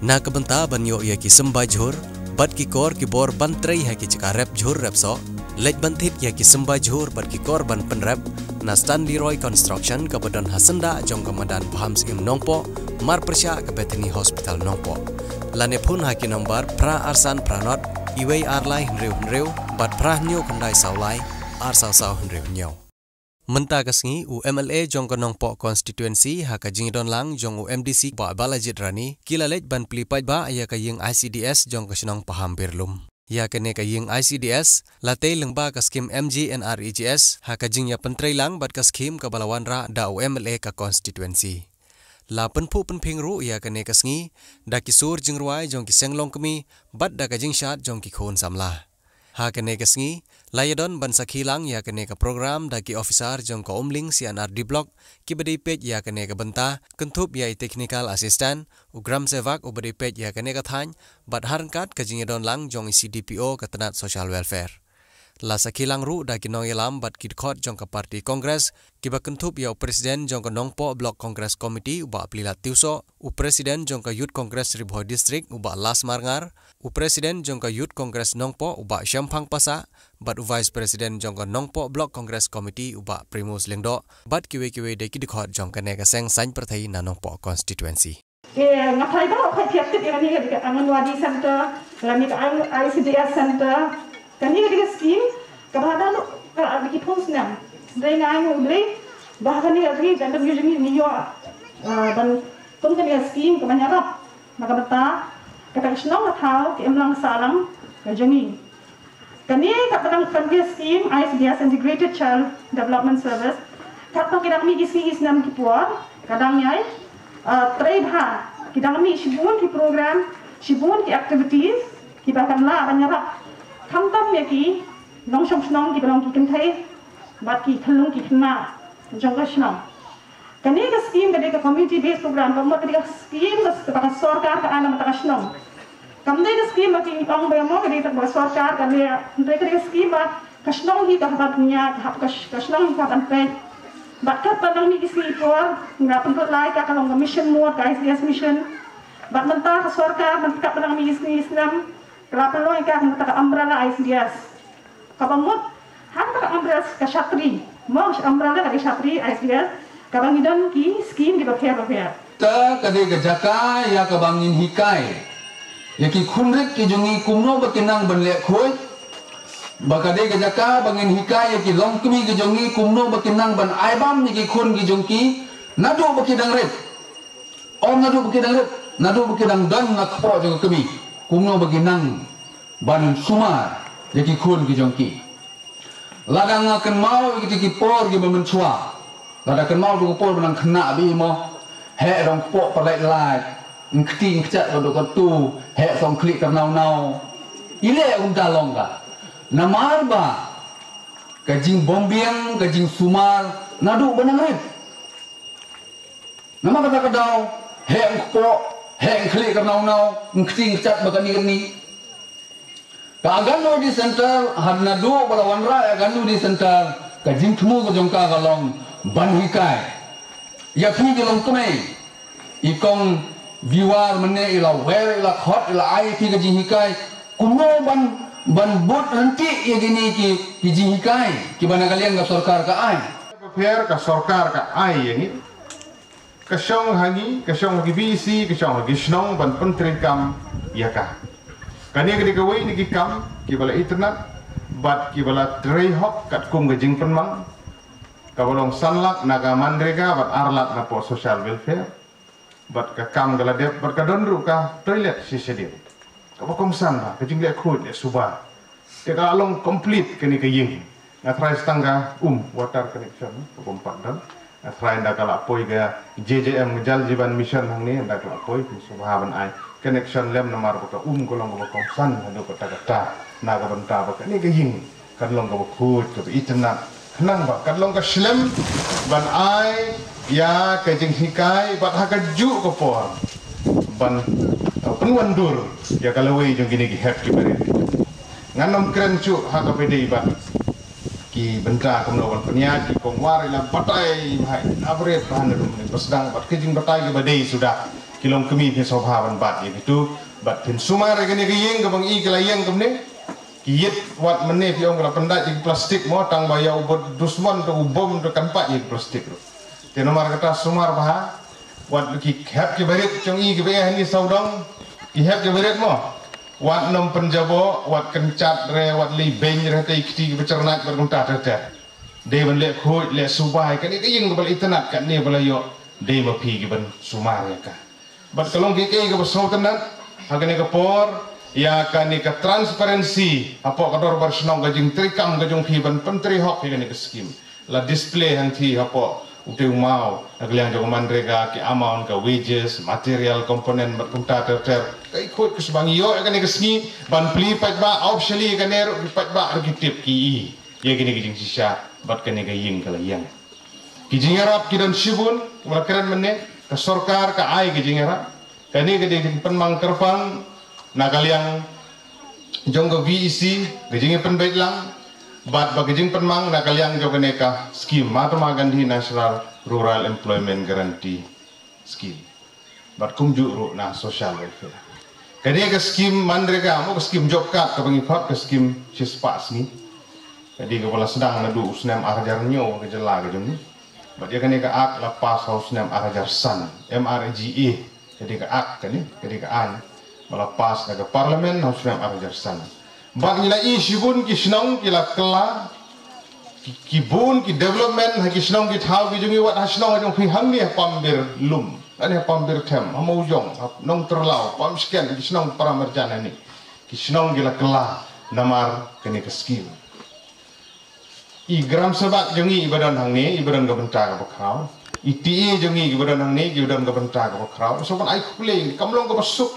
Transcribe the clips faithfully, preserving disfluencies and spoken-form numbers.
Na ka bynta ban ïoh ïa ki symbai jhur bad ki kor ki bor ban trei ha ki jaka rep jhur rep soh, leit ban thied ïa ki symbai jhur bad ki kor ban pynrep na Stanley Roy Construction kaba don ha syndah jong ka madan Bham Syiem Nongpoh, mar pyrshah ka Bethany Hospital Nongpoh. Lane phone ha ki nombar phra ar san phra nod, iwei ar lai hynriew hynriew bad phra hynñiew khyndai saw lai, ar saw saw hynriew hynñiew. Mynta ka sngi u M L A jong ka Nongpoh constituency ha ka jingdon lang jong u M D C Bah Balajied Rani ki la leit ban plie paidbah ïa ka ïing I C D S jong ka shnong Pahampyrlum. Ïa kane ka ïing I C D S la tei lyngba ka skim M G N R E G S ha ka jingïapyntrei lang bad ka skim kaba la wanrah da u M L A ka constituency. La pynphuh pynphieng ruh ïa kane ka sngi da ki sur jingrwai jong ki seng longkmie bad da ka jingshad jong ki khun samla. Ha kane ka sngi la ïadon ban sakhi lang ïa kane ka program da ki officer jong ka Umling C and R D Block kiba dei peit ïa kane ka bynta, kynthup ïa i technical assistant, u gram sevak uba dei peit ïa kane ka thaiñ, bad ha ryngkat ka jingïadon lang jong i C D P O ka tnat social welfare. La sakhi lang ruh da ki nongïalam bad ki dkhot jong ka party Congress kiba kynthup ïa u president jong ka Nongpoh Block Congress Committee u Bah Plilat Tiewsoh, u president jong ka Youth Congress Ri Bhoi District u Bah Lasmar Ngar, u president jong ka Youth Congress Nongpoh u Bah Shemphang Passah, bad u vice president jong ka Nongpoh Block Congress Committee u Bah Primus Lyngdoh, bad kiwei kiwei de ki dkhot jong kane ka seng saiñ pyrthei na Nongpoh constituency. Ke nga phai ba ka phai thiap tip ïa kane ka Anganwadi Center, lane ka I C D S Center. Kane ka dei ka skim kaba ha ka ka ki phew snem. Dei nga ai u Blei ba ha kane ka dei ka dang ïoh jingïoh ban kum kane ka skim kaba ïarap na ka bynta kata ka shnong ka thaw ka imlang sahlang ka jong ngi. Kane ka dang, kane ka skim I C D S, Integrated Child Development Service, katba ki dang mih ki sngi ki snem ki por, ka dang ïai trei bha, ki dang mih shibun ki program, shibun ki activities kiba kan lah ban ïarap khamtam ïa ki nongshong shnong kiba long ki kynthei bad ki khyllung ki khynnah jong ka shnong. Kane ka skim ka dei ka community based program, ka mut ka dei ka skim kaba ka sorkar ka ai na ka bynta ka shnong. Kam dei ka skim ba ki ong ba mo ka dei ka sorkar ka leh, hynrei ka dei ka skim ba ka shnong hi ka hap ban pynïaid, ka hap ka shnong hi ka hap ban peit. Bad katba nang mih ki sngi por nga pynlut lai ka ka long ka mission mode, ka I C D S mission. Bad mynta ka sorkar mynta katba nang mih ki sngi snem ka la pynlong ïa ka ka umbrella I C D S. Kaba mut ha kata ka umbrella ka shatri, mo ka umbrella ka dei shatri I C D S, kaba ngi don ki skim kiba pher bapher. Ta ka dei ka jaka ïa kaba ngin hikai ïa ki khun rit ki jong ngi kumno ba kin nang ban leh khuid. Ba ka dei ka jaka ba ngin hikai ïa ki longkmie ki jong ngi kumno ba kin nang ban ai bam ïa ki khun ki jong ki naduh ba ki dang rit. Ym naduh ba ki dang rit, naduh ba ki dang don na kpoh jong ka kmie, kumno ba ki nang ban sumar ïa ki khun ki jong ki. Lada nga kynmaw ïa kita ki por kiba mynshuwa, lada kynmaw ïa ka por ba nang khynnah ba i mo, heh dong kpoh pyrlait lait, ngkti ngkjat ka dok ka tu, heh song khlieh kyrnaw naw. I leh kumta long ka. Namar ba ka jingbymbiang, ka jingsumar naduh ba nang rit. Namar kata ka daw, heh kpoh, heh khlieh kyrnaw naw, ngkti ngkjat ba kani kani. Ka Anganwadi Center, ha naduh ba la wanrah Anganwadi Center, ka jingthmu ka jong ka ka long ban hikai ïa phi ki longkmie. I kong viewer mynne i la wer, i la khot, i la ai phi ka jinghikai kumno ban, ban bud ryntih ïa kine ki, ki jinghikai kiba na ka liang ka sorkar ka ai. Pher ka sorkar ka ai ïa ngi. Ka shong ha ngi, ka shong ha ki B E C, ka shong ha ki shnong ban pyntreikam ïa ka. Kane ka dei kawei na ki kam kiba la itynnad bad kiba la trei hok katkum ka jingpynmang kaba long san lak na ka MGNREGA bad ar lak na poh social welfare. Bad ka kam ka la dep bad ka don ruh ka toilet shisha dep. Kaba kongsan ba ka jingleh khuid leh suba. Te ka la long complete kane ka ïing. Nga tharai sa tang ka um, water connection ka bym pat don. Nga tharai ynda ka la poi ka J J M, Jal Jeevan Mission hangne, ynda ka la poi phi sngewbha ban ai connection lem namar ba ka um ka long kaba kongsan haduh katta katta na ka bynta ba kane ka ïing kan long kaba khuid, kaba itynnad. Khnang ba kan long ka shlem ban ai ïa ka jinghikai bad ha kajuh ka por ban, uh, pynwandur ïa ka lawei jong kine ki hep ki barit. Ngan ym kren shuh ha kaba dei bad ki bynta kumno ban pynïaid, ki kong War i la batai bha, i la bret bha naduh mynne ba sdang bad ki jingbatai kiba dei suda. Ki long kmie phi sngewbha ban bat ïa kitu, bad phin sumar ïa kane ka ïing kaba ngi i ka la ïeng kumne. Ki ïit wat mynne phi ong ka la pyndait ïa ki plastik mo, tang ba ïa u bad dusmon te u bom te kan pat ïa ki plastik ruh. Te namar kata sumar bha, wat ki hep ki barit jong i kiba eh hangne sawdong, ki hep ki barit mo. Wat nym pynjabo, wat kynchat re, wat leit beiñ re te i kti kiba chyrnat bad kumta ter ter. Dei ban leh khuid, leh subai, kane ka ïing kaba la itynnat katne ba la ïoh, dei ma phi ki ban sumar ïa ka. Bad ka long kiei kiei kaba sngewtynnat ha kane ka por, ïa kane ka transparency hapoh ka dorbar shnong, ka jingtreikam ka jong phi ban pyntrei hok ïa kane ka skim. La display hangtei hapoh utei u maw, ha ka liang jong ka MGNREGA, ki amount, ka wages, material component bad kumta ter ter. Ka i khuid ka sbang ïoh ïa kane ka sngi ban plie paidbah, officially ïa kane ruh ki paidbah ruh ki tip, ki i ïa kane ka jingshisha bad kane ka ïing ka la ïeng. Ki jingïarap ki don shibun, kumba la kren mynne, ka sorkar ka ai ka jingïarap. Kane ka dei ka jingpynmang kyrpang na ka liang jong ka VEC, ka jingpynbeit lang, bad ba ka jingpynmang na ka liang jong kane ka skim Mahatma Gandhi National Rural Employment Guarantee Scheme. Bad kumjuh ruh na social welfare. Kane ka skim MGNREGA, mo, ka skim job card kaba ngi khot ka skim shispah sngi. Ka dei kaba la sdang naduh u snem ar hajar hynñiew ha ka jylla ka jong ngi. Bad ïa kane ka act la pass ha u snem ar hajar san, MGNREGA. Ka dei ka act kane, ka dei ka aiñ ba la pass na ka parliament ha u snem ar hajar san. Bad ngi la i shibun ki shnong ki la kylla, ki, ki bun ki development ha ki shnong ki thaw ki jong ngi, wat ha shnong ha jong phi hangne ha Pambir Lum, hangne ha Pambir Them, ha Mawjong, ha Nongtyrlaw, Pamshken, ki shnong para marjan hangne. Ki shnong ki la kylla namar kane ka skim. I gram sabak jong ngi iba don hangne, iba don ka bynta kaba khraw. I TA jong ngi iba don hangne, iba don ka bynta kaba khraw. Sa ban ai khublei, kam long kaba suk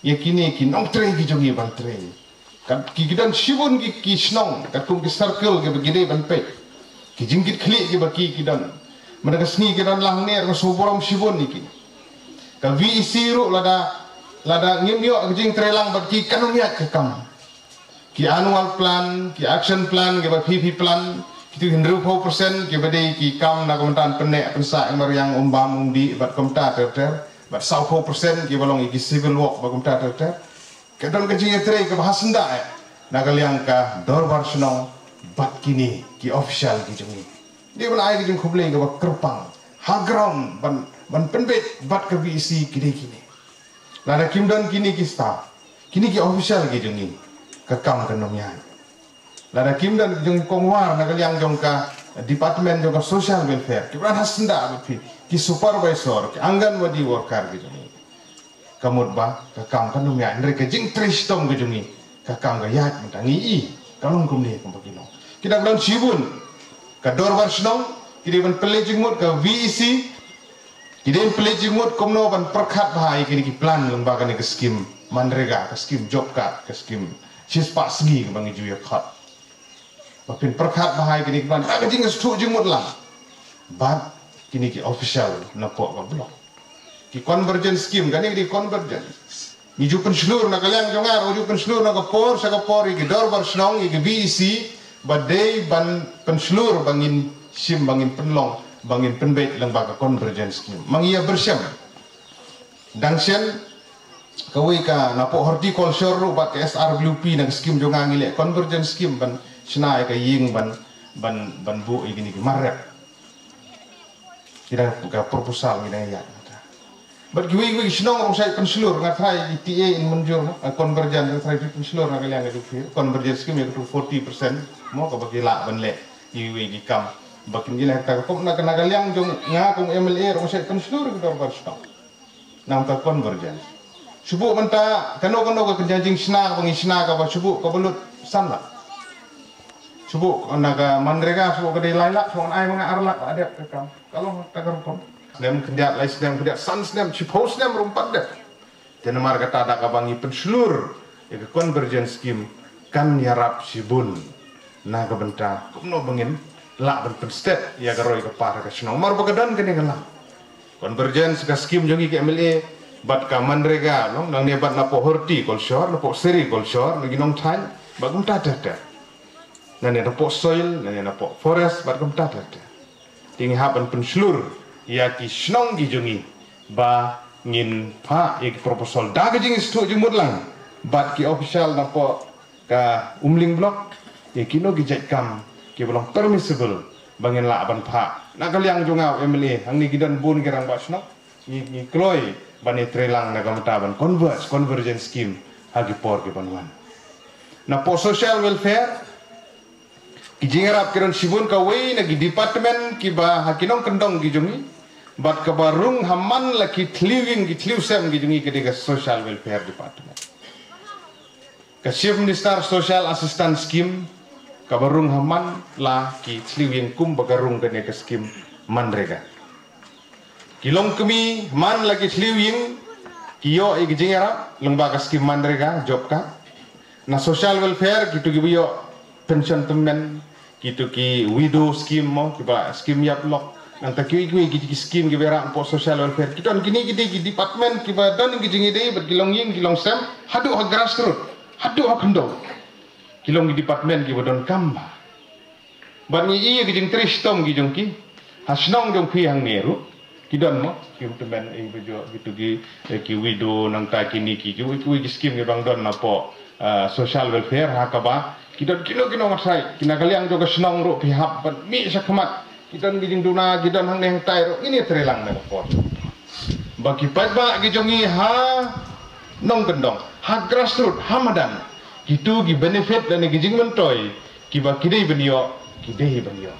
ïa kine ki nongtrei ki jong ngi ban trei. Kat ki, ki don shibun ki, ki shnong, katkum ki circle kiba ki dei ban peit. Ki jingkitkhlieh kiba ki, ki don. Mynta ka sngi ki don lang ne, ka sngewburom shibun ïa ki. Ka VEC ruh lada, lada ngim ïoh ka jingtrei lang bad ki, kan ym ïaid ka kam. Ki annual plan, ki action plan, kiba phi phi plan, kitu hynriewphew percent kiba dei ki kam na ka bynta pynneh pynsah ïing mariang, umbam umdih bad kumta ter ter, bad sawphew percent kiba long ïa ki civil work bad kumta ter ter. Ka don ka jingïatrei kaba ha syndah eh na ka liang ka dorbar shnong bad kine ki official ki jong ngi. Dei ban ai ka jingkhublei kaba kyrpang ha ground ban, ban pynbeit bad ka VEC ki dei kine. Lada kim don kine ki staff, kine ki official ki jong ngi, ka kam kan ym ïaid. Lada kim don ki jong ki kongwar na ka liang jong ka department jong ka social welfare, ki ban ha syndah bad phi, ki supervisor, ki anganwadi worker ki jong ngi, ka mut ba ka kam kan ym ïaid, hynrei ka jingtrei shitom ka jong ngi, ka kam ka ïaid. Mynta ngi i ka long kumne kumba ki long. Ki dang don shibun, ka dorbar shnong ki dei ban pynleit jingmut, ka VEC ki dei ban pynleit jingmut kumno ban pyrkhat bha ïa kine ki plan lyngba kane ka skim MGNREGA, ka skim job card, ka skim shispah sngi kaba ngi ju ïa khot. Ba phin pyrkhat bha ïa kine ki plan, ka jingïasngewthuh jingmut lang bad kine ki official napoh ka block. Ki convergence scheme, kane ki dei convergence. Ngi ju pynshlur na ka liang jong nga, ngi ju pynshlur na ka por sha ka por ïa ki dorbar shnong, ïa ki VEC, ba dei ban pynshlur ba ngin shim, ba ngin pynlong, ba ngin pynbeit lyngba ka convergence scheme. Ma ngi ïa byrshim. Dang shen kawei ka napoh horticulture ruh bad ka SRWP na ka skim jong nga ngi leh convergence scheme ban shna ïa ka ïing ban, ban, ban buh ïa kine ki mar rep. Ki dang ka proposal ngi dang ïa. Bad kiwei kiwei ki shnong ruh shait pynshlur, nga tharai i TA in mynjur, eh, convergence, nga tharai ki pynshlur na ka liang ka jong phi, convergence scheme ïa katu forty percent mo kaba ki lah ban leh kiwei ki kam. Ba kin ki leh kata ka pop na ka, na ka liang jong nga kum MLA ruh shait pynshlur ïa ka dorbar shnong. Nangta convergence. Shu buh mynta kano kano ka kynja jingshna kaba ngi shna kaba shu buh kaba lut san lak. Shu buh na ka MGNREGA shu buh ka dei lai lak, shu buh ai ma nga ar lak ba dep ka kam. Ka long ta ka rukom. Snem khyndiat, lai snem khyndiat, san snem, shiphew snem ruh ym pat dep. Te namar kata da kaba ngi pynshlur ïa ka convergence scheme kan ïarap shibun na ka bynta kumno ba ngin lah ban pynstet ïa ka roi ka par ha ka shnong. Mar ba ka don kane ka lah. Convergence ka skim jong ngi ka MLA bad ka MGNREGA, no, nangne bad napoh horticulture, napoh sericulture, na ki nongthaiñ, bad kumta ter ter. Nangne napoh soil, nangne napoh forest, bad kumta ter ter. Te ngi hap ban pynshlur ïa ki shnong ki jong ngi ba Ngin phah ïa ki proposal da ka jingsngewthuh jingmut lang bad ki official napoh ka Umling Block ïa kino ki jait kam kiba long permissible ba ngin lah ban phah. Na ka liang jong nga u M L A, hangne ki don bun ki rangbah shnong, ngi ngi kloi ban ïatreilang na ka bynta ban converge, convergence scheme ha ki por ki ban wan. Napoh social welfare, ki jingïarap ki don shibun, kawei na ki department kiba ha ki nongkyndong ki jong ngi bad kaba rung ha man la ki thliew ïing ki thliew sem ki jong ngi ka dei ka social welfare department. Ka Chief Minister Social Assistance Scheme kaba rung ha man la ki thliew ïing kumba ka rung kane ka scheme MGNREGA. Ki longkmie man la ki thliew ïing ki ïoh ïa ki jingïarap lyngba ka scheme MGNREGA job card. Na social welfare kito kiba ïoh pension tymmen, kito ki widow scheme mo, kiba scheme ïap lok, nangta kiwei kiwei ki, ki scheme kiba ïarap hapoh social welfare. Ki don kine ki dei ki department kiba don ki jingïadei bad ki longïing ki longsem haduh ha grassroot, haduh ha khyndew. Ki long ki department kiba donkam bha. Bad ngi ïohi ïa ki jingtrei shitom ki jong ki ha shnong jong phi hangne ruh. Ki don mo, ki tymmen ïing bajoh, kito ki, eh, ki widow, nangta kine ki, ki, ki, ki scheme kiba don napoh, ah, social welfare ha kaba ki don kino kino nga trai, ki na ka liang jong ka shnong ruh phi hap ban mih shakhmat. Ki don ki jingduna, ki don hangne hangtai ruh, ngin ïatreilang na ka por ba ki paidbah ki jong ngi ha nongkyndong, ha grassroot, ha madan, kito ki benefit lane ki jingmyntoi kiba ki dei ban ïoh, ki dei ban ïoh.